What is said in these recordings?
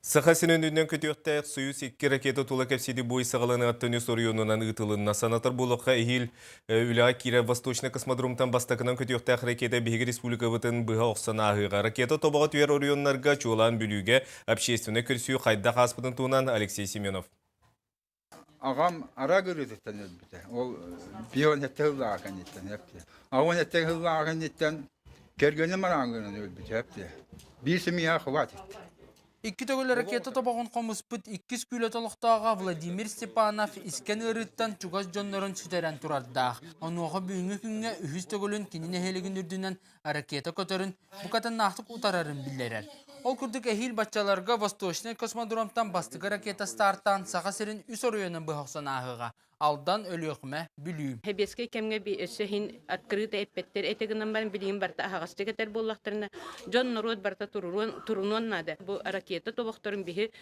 Саха сирин үрдүнэн көтүөхтээх Союз икки ракета тула кэпсэтии бу ый саҕаланыаҕыттан үс оройуонунан ыытылынна. Санатар буолуохха, эһиил үлэҕэ киирэр Восточный космодромтан бастакынан көтүөхтээх ракета биһиги республикабытын быһа охсон ааһыаҕа. Ракета тобоҕо түһэр оройуоннарга, чуолаан Бүлүүгэ, общественнай көрсүү хайдах ааспытын туһунан Алексей Семенов. Аҕам ара гырыытыттан өлбүтэ. Ол пионеттэ сыллааҕа кэнниттэн эпти. Аҕам этте сыллааҕа кэнниттэн кэргэним араангынан өлбүтэ эпти. Биир семья хватит. Икки төгүл ракета тобоҕун хомуспут иккис күүлэт олохтооҕо Владимир Степанов искэн ыарыыттан чугас дьоннорун сүтэрэн турардаах. Онуоха бүгүҥҥү күҥҥэ үһүс төгүлүн кини нэһилигин үрдүнэн ракета көтөрүн букатыннаахтык утарарын биллэрэр. Ол курдук эһиил баччаларга Восточнай космодромтан бастакы ракета стартаан Саха сирин үс оройуонун быһа охсон ааһыаҕа. Алдан, Өлүөхүмэ, Бүлүү. Сэбиэскэй кэмҥэ өссө иһин открыто эппэттэр этэ гынан баран билигин барыта аһаҕастык этэр буоллахтарына дьон норуот барыта туруруон турунуон наада. Бу ракета тобохторун биһи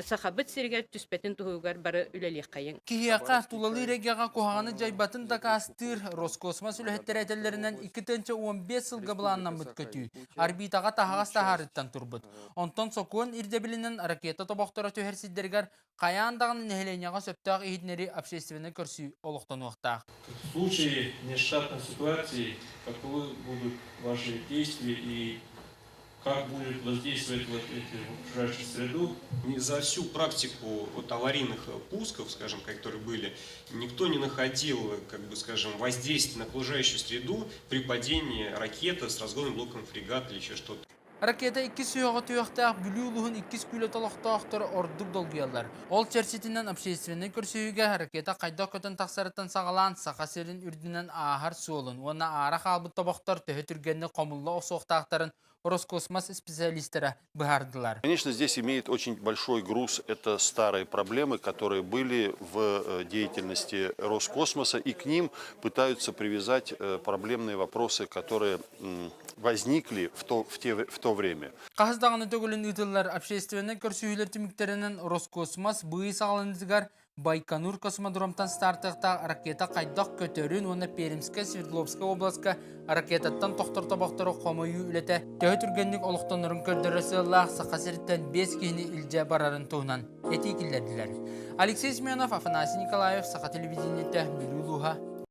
Сахабыт сиригэр түспэтин туһугар бары үлэлиэххэйиҥ. Киһиэхэ тулалыыр эйгэҕэ куһаҕаны дьайбатын дакаастыыр Роскосмос үлэһиттэрэ этэллэринэн 2015 сылга былааннаммыт көтүү орбитаҕа таһаҕас таһаарыттан турбут. Онтон сокуон ирдэбилинэн ракета тобохторо түһэр сирдэригэр хайаан даҕаны нэһилиэнньэҕэ сөптөөх иһитиннэрии общественнай көрсүү олохтонуохтаах. В случае нештатной ситуации каковы будут ваши действия и как будет воздействовать вот эти окружающую среду. За всю практику вот аварийных пусков, скажем, которые были, никто не находил, как бы, скажем, воздействия на окружающую среду при падении ракеты с разгонным блоком фрегат или еще что-то. Ракета иккис сүһүөҕэ түһүөхтээх Бүлүү улууһун иккис күүлэт олохтоохторо ордук долгуйаллар. Ол чэрчитинэн общественнай көрсүһүүгэ ракета хайдах көтөн тахсарыттан саҕалаан Саха сирин үрдүнэн ааһар суолун уонна аара хаалбыт тобохтор төһө түргэнник хомулла охсуохтаахтарын Роскосмос специалистара быһаардылар. Конечно, здесь имеет очень большой груз это старые проблемы, которые были в деятельности Роскосмоса, и к ним пытаются привязать проблемные вопросы, которые возникли в то время. Хаһыс даҕаны төгүлүн ыытыллар общественнай көрсүһүүлэр түмүктэринэн Роскосмос быыс саҕаланыытыгар Байконур космодромтан стартыахтаах ракета хайдах көтөрүн уонна Пермскэй Свердловскай областка ракетаттан тохтор тобохтору хомуйуу үлэтэ төһө түргэнник олохтонорун көрдөрөр сыаллаах Саха сириттэн биэс киһини илдьэ барарын туһунан этии киллэрдилэр. Алексей Семенов, Афанасий Николаев, Саха телевидениетэ, Бүлүү улууһа,